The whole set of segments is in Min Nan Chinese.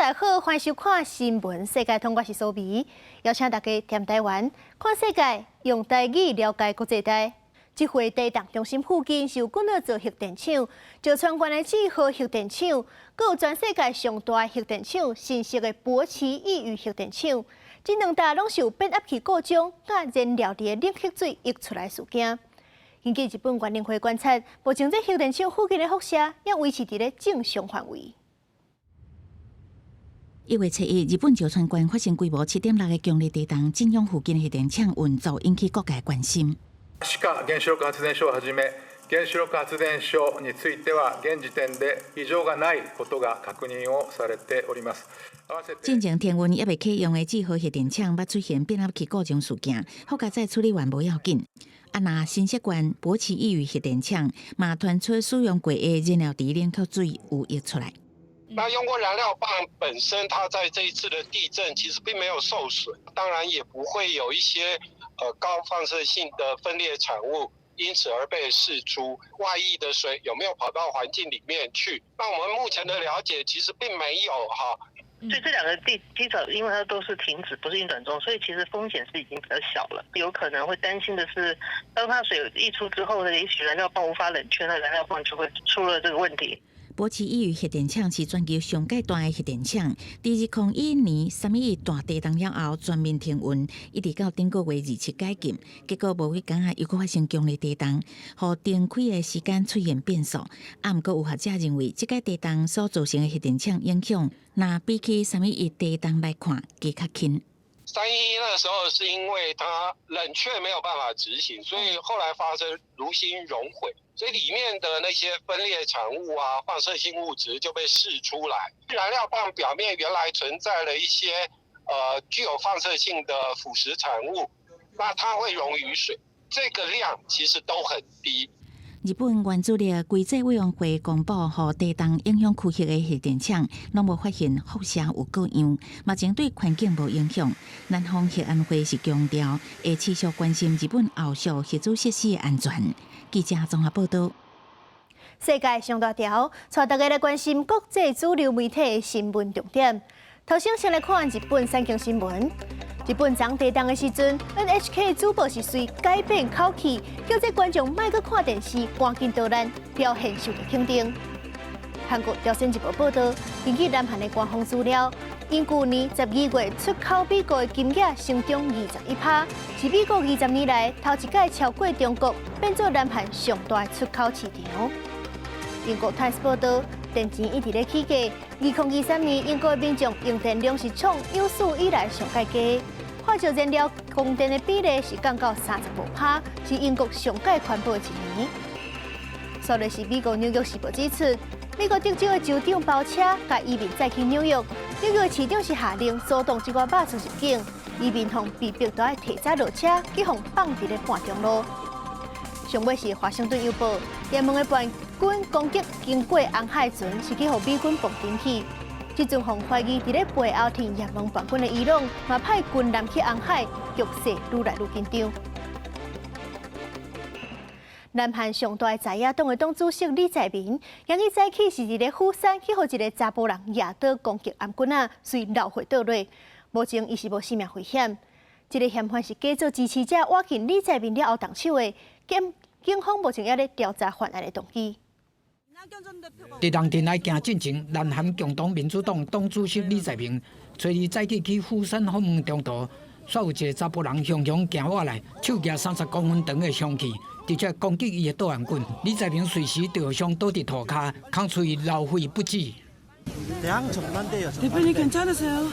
大家好，歡迎收看新聞世界通，我是蘇美，邀請大家踮台灣看世界，用台語了解國際大。這回地動中心附近是有幾若座核電廠，石川縣的志賀核電廠，閣有全世界上大核電廠新潟的柏崎刈羽核電廠，這兩棟攏是有變壓器故障，佮燃料池的冷卻水溢出來事件。根據日本原能會觀察，目前這核電廠附近的輻射猶維持佇咧正常範圍。1月7日，日本石川縣發生規模7.6的強烈地動，震央附近核電廠運作引起各界關心。志賀原子力発電所をはじめ、原子力発電所については現時点で異常がないことが確認をされております。進前停運猶未啟用的志賀核電廠，捌出現變壓器故障事件，好佳哉處理完無要緊。啊，若新潟縣柏崎刈羽核電廠嘛傳出使用過的燃料池冷卻水有溢出來。那用過燃料棒本身，它在這一次的地震其實並沒有受損，當然也不會有一些高放射性的分裂產物因此而被釋出。外溢的水有沒有跑到環境裡面去？那我們目前的了解其實並沒有哈。所以這兩個地機組，因為它都是停止，不是運轉中，所以其實風險是已經比較小了。有可能會擔心的是，當它水溢出之後呢，也許燃料棒無法冷卻，那燃料棒就會出了這個問題。柏崎刈羽核電廠是全球上蓋大的核電廠，佇2001年3.11大地動了後全面停運，一直到頂個月27解禁，結果無幾工仔又閣發生強烈地動，予重開的時間出現變數。啊，毋過有學者認為，這擺地動所造成的核電廠影響，若比起三一一地動來看，加較輕。 3.11那時候是因為它冷卻沒有辦法執行，所以後來發生爐心熔毀，所以裡面的那些分裂產物啊、放射性物質就被釋出來。燃料棒表面原來存在了一些具有放射性的腐蝕產物，那它會溶於水，這個量其實都很低。日本原子力規制委員會公布，予地動影響區域的核電廠攏無發現輻射有過量，目前對環境無影響。南方核安會是強調，會持續關心日本後續核子設施的安全。記者綜合報道。世界上大條，帶大家來關心國際主流媒體的新聞重點。頭先先來看日本產經新聞。日本昨地動的時陣，NHK 主播是隨改變口氣，叫這觀眾莫閣看電視，趕緊逃難，表現受到肯定。韓國朝鮮日報報道，根據南韓的官方資料，𪜶舊年12月出口美國的金額成長21%，是美國20年來頭一擺超過中國，變做南韓上大出口市場。英國泰斯報道，電錢一直咧起價，2023年英國民眾用電量是創有史以來上蓋低，化石燃料供電的比例是降到35%，是英國上蓋環保的一年。煞來是美國紐約時報指出，美國德州的州長包車共移民載去紐約，紐約市長是下令阻擋這寡肉出入境，移民予被逼著愛提早落車，去予放佇咧半中路。上尾是華盛頓郵報，也門的叛軍攻擊經過紅海船，是去予美軍磅沉去。這陣予懷疑佇咧背後挺也門叛軍的伊朗，嘛派軍艦去紅海，局勢愈來愈緊張。南韓上大在野黨的黨主席李在明，昨日早起是佇咧釜山去予一个查埔人舉刀攻擊頷頸仔，隨流血倒落。目前伊是無性命危險。這个嫌犯是假做支持者，挖進李在明了後動手的。警方目前猶咧調查犯案的動機。佇人陣來行進前，南韓共同民主黨黨主席李在明，初二早起去釜山訪問中途，煞有一个查埔人雄雄行倚來，手舉30公分長的兇器，直接攻擊伊的導航棍。李在明隨時受傷倒佇塗跤，空喙流血不止。 대표님괜찮으세요？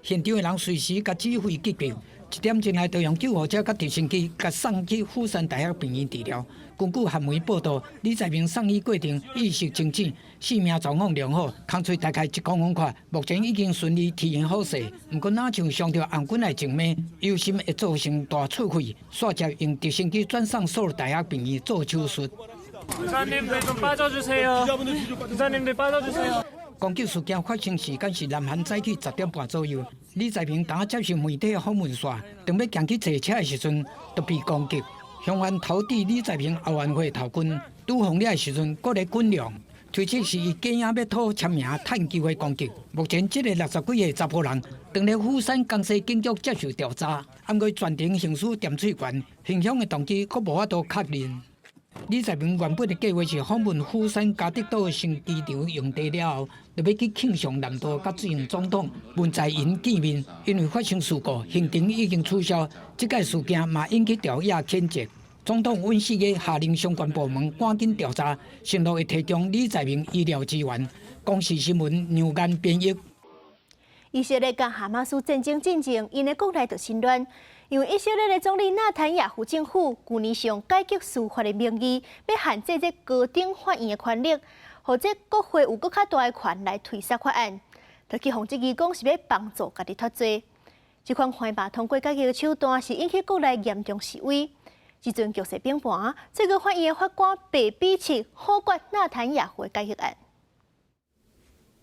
現場的人隨時共指揮急救，1點鐘內就用救護車佮直升機共送去釜山大學病院治療。根據韓媒報道，李在明送醫過程意識清醒，性命狀況良好，空喙大概1公分闊，目前已經順利提院好勢。毋過，若像傷著頷頸的靜脈，憂心會造成大出血，煞接用直升機轉送首爾大學病院做手術。 기사님들좀빠져주세요기사님들빠져주세요 攻擊事件發生時間是南韓早起10點半左右。李在明當接受媒體訪問煞，當欲行去坐車的時陣，就被攻擊。嫌犯投擲李在明後援會頭棍，拄防了的時陣，閣咧滾量。推測是伊假影欲討簽名趁機會攻擊。目前這個60幾歲查埔人，正佇釜山江西警局接受調查，毋過全程行使簟喙權，行兇的動機閣無法度確認。李在明原本的計劃是訪問釜山加德島新機場用地了後，就欲去慶尚南道佮前任總統文在寅見面。因為發生事故，行程已經取消。這擺事件嘛引起朝野譴責。總統尹錫悅下令相關部門趕緊調查，承諾會提供李在明醫療資源。公視新聞梁岩編譯。以色列佮哈馬斯戰爭進前，𪜶的國內就真亂。因為以色列的總理納坦雅胡政府舊年用改革司法的名義，欲限制這高等法院的權力，予這國會有閣較大的權來推捒法案，就去予質疑講是欲幫助家己脫罪。這款緩罷通過改革的手段是引起國內嚴重示威。這陣局勢變盤，最高法院的法官8比7否決納坦雅胡的改革案。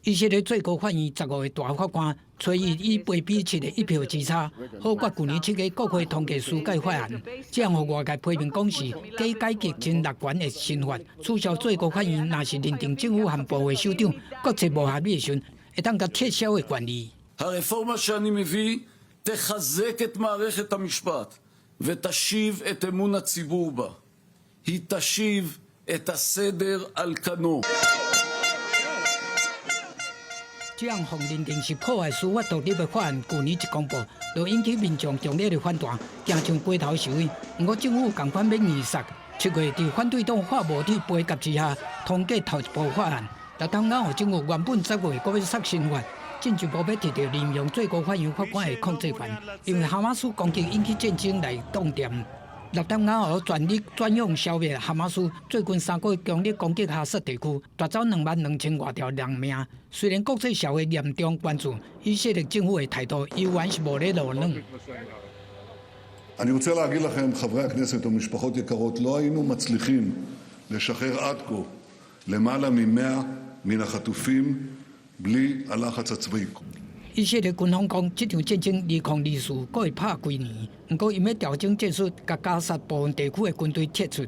以色列最高法院15個大法官，初一以8比7的一票之差，否決舊年7月國會通過司改法案，這樣予外界批評講是假改革真樂觀的新法，取消最高法院若是認定政府和部會首長決策無合理的時陣，會當共撤銷的權利。 הרפורמה שאני מביא תחזק את מערכת המשפט ותשיב את אמון הציבור בה. היא תשיב את הסדר על כנו. 這項予認定是破壞司法獨立的法案，舊年一公布，就引起民眾強烈的反彈，行上街頭示威。毋過政府仝款欲硬捒，7月佇反對黨法無鐵杯葛之下，通過頭一部法案。納坦雅胡政府原本10月閣欲捒新法，進一步欲提著任用最高法院法官的控制權，因為哈馬斯攻擊引起戰爭來擋電。納坦雅胡全力轉用消滅哈馬斯，最近3個月強力攻擊加薩地區，奪走22,000外條人命。雖然國際社會嚴重關注，以色列政府的態度猶原是無咧落軟。 אני רוצה להגיד לכם, חברי הכנסת ומשפחות יקרות, לא היינו מצליחים לשחרר עד כה למעלה מ-100 מן החטופים בלי הלחץ הצבאי. 以色列軍方講，這場戰爭2024閣會拍幾年。毋過，𪜶欲調整戰術，共加薩部分地區的軍隊撤出，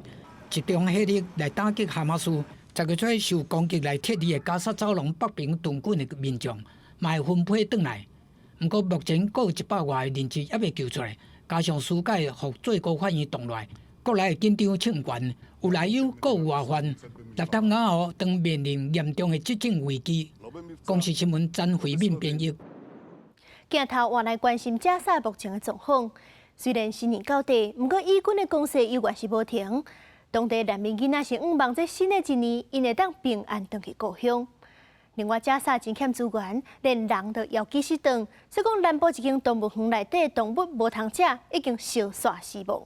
集中火力來打擊哈馬斯。10月初受攻擊來撤離的加薩走廊北邊屯軍的民眾，嘛會分批轉來。毋過，目前閣有100外個人質猶未救出來，加上司改予最高法院動亂，國內緊張衝懸，有內憂閣有外患，納坦雅胡當面臨嚴重的執政危機。公視新聞詹惠敏編譯。鏡頭換來關心加薩目前的狀況。雖然新年到底，毋過以軍的攻勢猶原是無停。當地難民囡仔是向望這新的一年，𪜶會當平安轉去故鄉。另外，加薩真欠資源，連人都枵飢死頓。所以講，南部一間動物園內底動物無通食，已經燒煞死亡。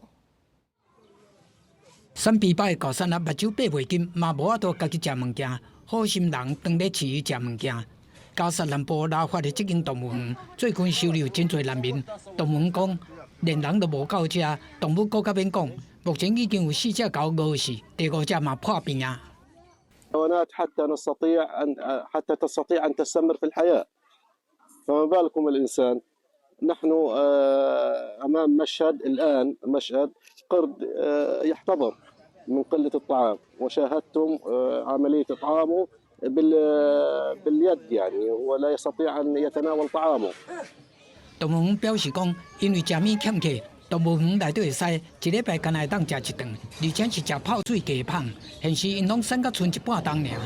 散疲百的高山啊，目睭閉袂緊，嘛無法度家己食物件。好心人當咧飼伊食物件。加薩南部拉法的這間動物園最近收留真濟難民。動物園講，連人都無夠食，動物閣較免講。目前已經有四隻狗餓死，第五隻嘛破病啊。 حتى نستطيع أن حتى تستطيع أن تستمر في الحياة فما بالكم الإنسان. نحن أمام مشهد الآن، مشهد قرد يحتضر من قلة الطعام، وشاهدتم عملية إطعامه باليد، يعني هو لا يستطيع أن يتناول طعامه. 動物園表示講，因為食物欠缺，動物園內底的獅一禮拜干焦會當食一頓，而且是食泡水雞麭。現時𪜶攏瘦甲賰一半重爾。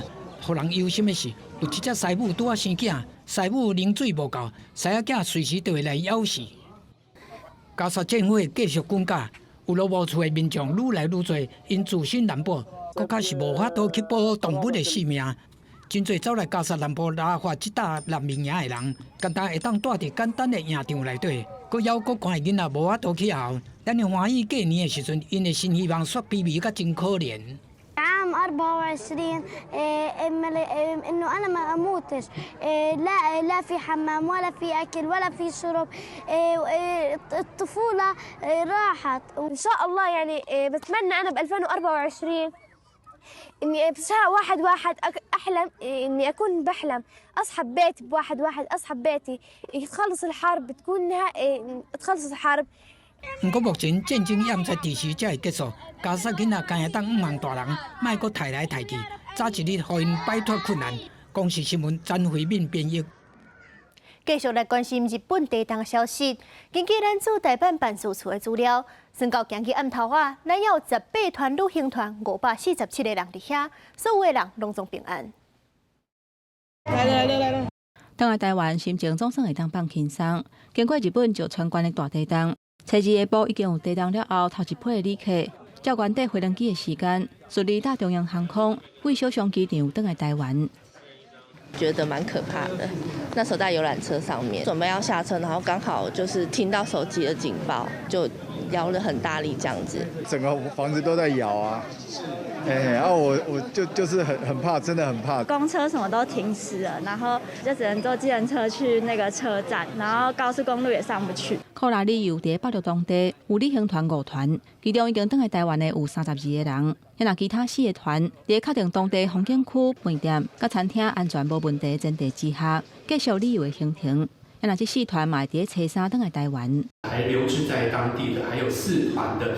予人憂心的是，有一隻獅母拄仔生囝，獅母奶水無夠，獅仔囝隨時都會來枵死。加薩戰火繼續滾絞，有路無厝的民眾愈來愈濟，𪜶自身難保，閣較是無法度去保動物的性命。真濟走來加薩南部拉法這搭難民營的人，干焦會當蹛佇簡單的營帳內底，閣枵閣寒的囡仔無法度去學校。咱的歡喜過年的時陣，𪜶的新希望煞卑微甲真可憐。 عام 24 انه انا ما اموتش، لا لا في حمام ولا في اكل ولا في شرب، الطفوله راحت. وان شاء الله يعني بتمنى انا ب 2024 اني بشهر 1/1 احلم اني اكون بحلم اصحى ببيت ب1/1، اصحى ببيتي، تخلص الحرب، تكون نهائي تخلص الحرب. 毋過目前戰爭猶毋知佇時才會結束，加薩囡仔敢會當向望大人，莫閣刣來刣去，早一日予𪜶擺脫困難。公視新聞詹慧敏編譯。繼續來關心日本地動消息。根據咱駐大阪辦事處的資料，算到今日暗頭仔，咱有18團旅行團，547個人佇遐，所有的人攏總平安。來了來了來了！轉來台灣，心情總算會當放輕鬆。經過日本石川縣的大地動，初二下晡已經有地動了後，頭一批的旅客照原定飛行機的時間，順利搭中央航空為小松機場轉來台灣。覺得蠻可怕的。那時候在遊覽車上面，準備要下車，然後剛好就是聽到手機的警報，就搖了很大力，這樣子。整個房子都在搖啊！哎，然後我就是很怕，真的很怕。公車什麼都停駛了，然後就只能坐計程車去那個車站，然後高速公路也上不去。庫拉旅遊佇北陸當地有旅行團五團，其中已經轉來台灣的有32個人。若其他四個團佇確定當地風景區、飯店、佮餐廳安全無問題前提之下，繼續旅遊的行程。若這四團嘛會佇初三轉來台灣。還留置在當地的還有四團的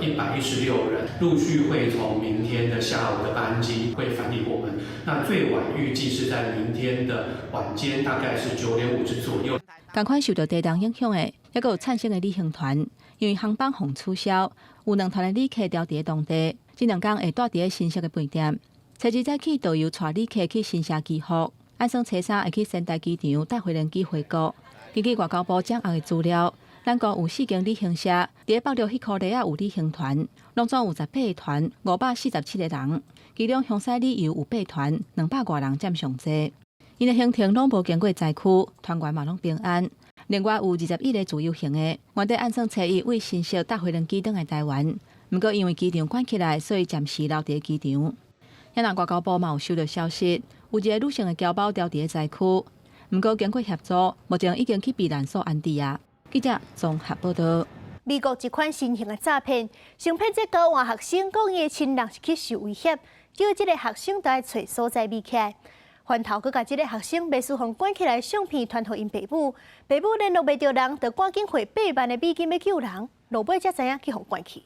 ，116人，陸續會從明天的下午的班機會返抵我們。那最晚預計是在明天的晚間，大概是9點50左右。仝款受到地動影響的，猶閣有燦星的旅行團，因為航班予取消，有兩團的旅客留佇當地，這兩工會蹛佇新宿的飯店。初二早起，導遊帶旅客去神社祈福，按算初三會去仙台機場搭飛機回國。根據外交部掌握的資料，咱國有四間旅行社佇北陸彼箍犁仔有旅行團，攏總有18個團，547個人。其中香西旅遊有八團，200外人佔上濟。𪜶的行程攏無經過災區，團員嘛攏平安。另外有21個自由行的，原底按算初一為新宿搭飛機轉來台灣，毋過因為機場關起來，所以暫時留佇機場。遐外交部嘛有收到消息，有一個女性的僑胞留佇災區，毋過經過協助，目前已經去避難所安置啊。記者綜合報道。美國一款新型的詐騙，先騙這交換學生講伊的親人是去受威脅，叫這個學生著愛揣所在美起來，翻頭閣共這個學生袂輸予關起來相片傳予𪜶爸母，爸母聯絡袂著人，就趕緊匯8萬的美金欲救人，落尾才知影去予關去。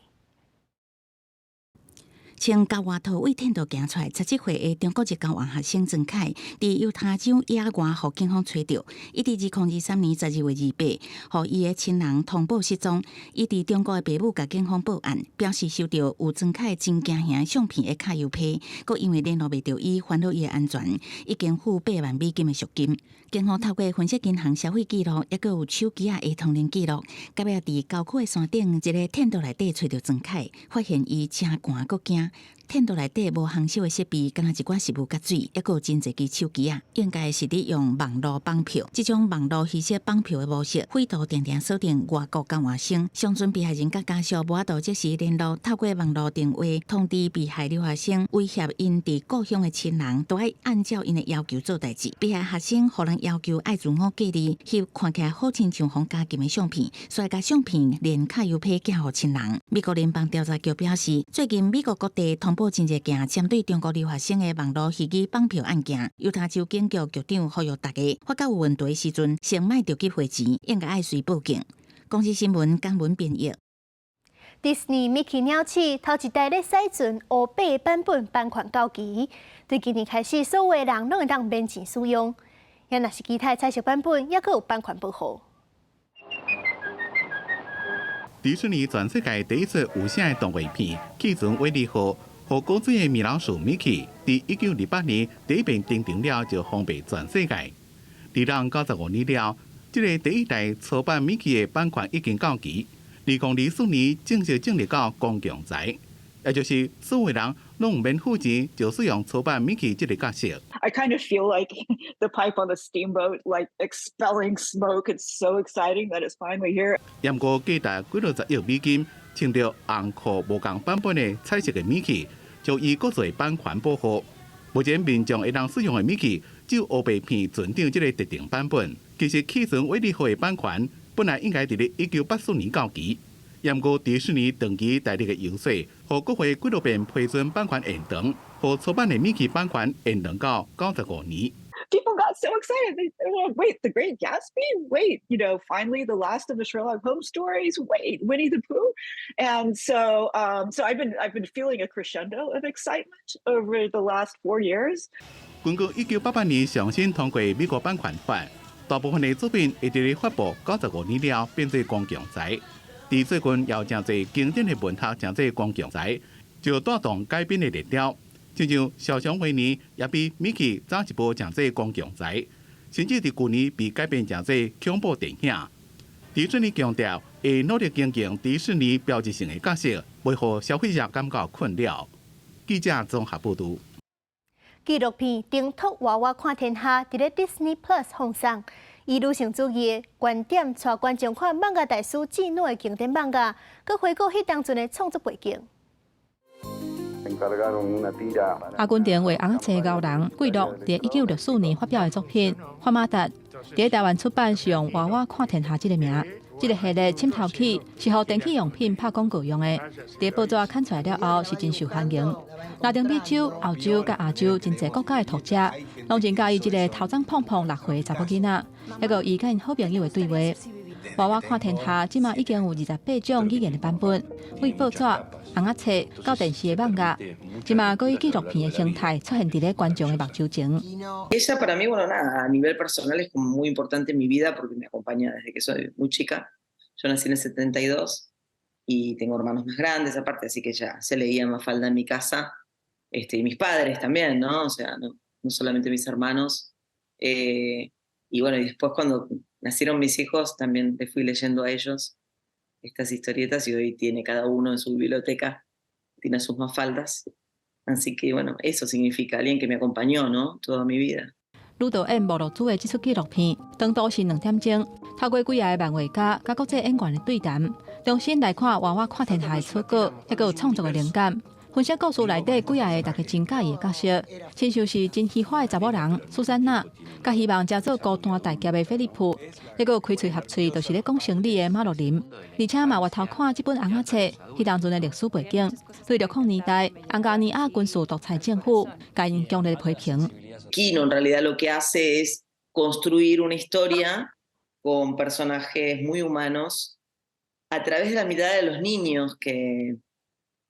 穿膠外套對天道行出來，17歲的中國籍交換學生曾凱，佇猶他州野外予警方揣著。伊佇2023年12月28，予伊的親人通報失蹤。伊佇中國的爸母共警方報案，表示收著有曾凱真驚嚇相片的卡郵批，閣因為聯絡袂著伊，煩惱伊的安全，已經付8萬美金的贖金。警方透過分析銀行消費記錄，抑閣有手機仔的通聯記錄，到尾佇郊區的山頂一个天道內底揣著曾凱，發現伊誠寒閣驚。天道內底無烘燒的設備，敢若一寡食物佮水，抑閣有真濟支手機仔，應該是佇用網路綁票。這種網路虛設綁票的模式，匪徒定定鎖定外國交換生，上陣被害人佮家屬無法度即時聯絡，透過網路電話通知被害留學生，威脅𪜶佇故鄉的親人，都愛按照𪜶的要求做代誌。被害學生予人要求愛自我隔離，翕看起來好親像予監禁的相片，煞共相片連卡郵批寄予親人。美國聯邦調查局表示，最近美國各地通報真濟件針對中國留學生的網路虛擬綁票案件，猶他州警局局長呼籲大家，發覺有問題的時陣，先莫著急匯錢，應該愛隨報警。公視新聞江文編譯。迪士尼米奇鳥鼠頭一代咧駛船烏白版本版權到期，對今年開始，所有的人攏會當免錢使用。也若是其他彩色版本，猶閣有版權保護。迪士尼全世界第一次有聲的動畫片《氣船偉利號》，予古錐的米老鼠米奇，佇1928年第一遍登場了，就紅遍全世界。佇人95年了，這个第一代初版米奇的版權已經到期，2024年正式進入到公共財，也就是所有人攏毋免付錢就使用初版米奇這个角色。 I kind of feel like the pipe on the steamboat, like expelling smoke. It's so exciting that it's finally here. 毋過價值幾落十億美金，穿著紅褲無仝版本的彩色的米奇，就伊閣做版權保護。目前民眾會當使用的米奇，只有烏白片船長這个特定版本。其實氣船偉利號的版權本來應該佇咧1984年到期，毋過迪士尼長期大力的遊說，予國會幾落遍批准版權延長，予初版的米奇版權延長到95年。People got so excited. They were like, "Wait, The Great Gatsby? Wait, finally the last of the Sherlock Holmes stories? Wait, Winnie the Pooh?" And so I've been feeling a crescendo of excitement over the last 4 years. 根據1988年上新通過美國版權法，大部分的作品會佇咧發布95年了變做公共財。佇最近有誠濟經典的文學成做公共財，就帶動改編的熱潮。親像小熊維尼也比米奇早一步成做公共財，甚至佇舊年被改編成做恐怖電影。迪士尼強調會努力經營迪士尼標誌性的角色，袂予消費者感覺困擾。記者綜合報導。紀錄片《掙脫娃娃看天下》佇咧 Disney Plus 放送，以女性主義的觀點，帶觀眾看漫畫大師智乃的經典漫畫，閣回顧彼當陣的創作背景。阿根廷畫尪仔冊鰲人桂諾佇1964年發表的作品《法瑪達》，佇台灣出版是用《娃娃看天下》這个名。這个系列滲透器是予電器用品拍廣告用的，佇報紙刊出來了後是真受歡迎。拉丁美洲、歐洲佮亞洲真濟國家的讀者，攏真佮意這个頭鬃膨膨6歲的查某囡仔，猶閣有伊佮𪜶好朋友的對話。娃娃看天下，這馬已經有28種語言的版本，對報紙、尪仔冊到電視的漫畫，這馬閣以紀錄片的形態出現佇咧觀眾的目睭前。 Ella para mí, bueno, nada, a nivel personal es como muy importante en mi vida porque me acompaña desde que soy muy chica. Yo nací en el 72 y tengo hermanos más grandes aparte, así que ya se leía Mafalda en mi casa. Y mis padres también, ¿no? O sea, no, no solamente mis hermanos. Y bueno, y después cuando nacieron mis hijos, también les fui leyendo a ellos estas historietas y hoy tiene cada uno en su biblioteca, tiene sus Mafaldas. Así que bueno, eso significa alguien que me acompañó, ¿no? Toda mi vida. 女導演莫洛茲的這齣紀錄片，長度是2點鐘，透過幾个漫畫家佮國際演員的對談，重新來看娃娃看天下的草稿，猶閣有創作的靈感。分析故事內底幾个大家真佮意的角色，親像是真虛華的查某人蘇珊娜，佮希望成做高端大俠的菲利普，猶閣有開喙合喙就是咧講生理的馬洛琳，而且嘛回頭看這本尪仔冊，彼當陣的歷史背景，對60年代安加尼亞軍事獨裁政府，共𪜶強烈批評。 Quino en realidad lo que hace es construir una historia con personajes muy humanos a través de la mirada de los niños que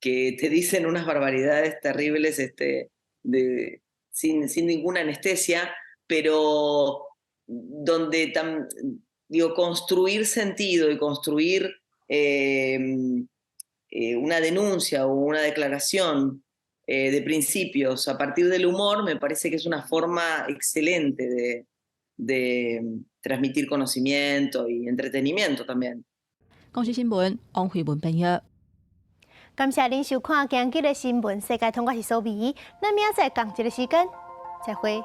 te dicen unas barbaridades terribles sin ninguna anestesia, pero donde digo, construir sentido y construir una denuncia o una declaración de principios a partir del humor me parece que es una forma excelente de transmitir conocimiento y entretenimiento también. 公視新聞，王慧文編譯。感謝您收看今日的新聞世界通，我是蘇美，咱明仔載仝一个時間，再會。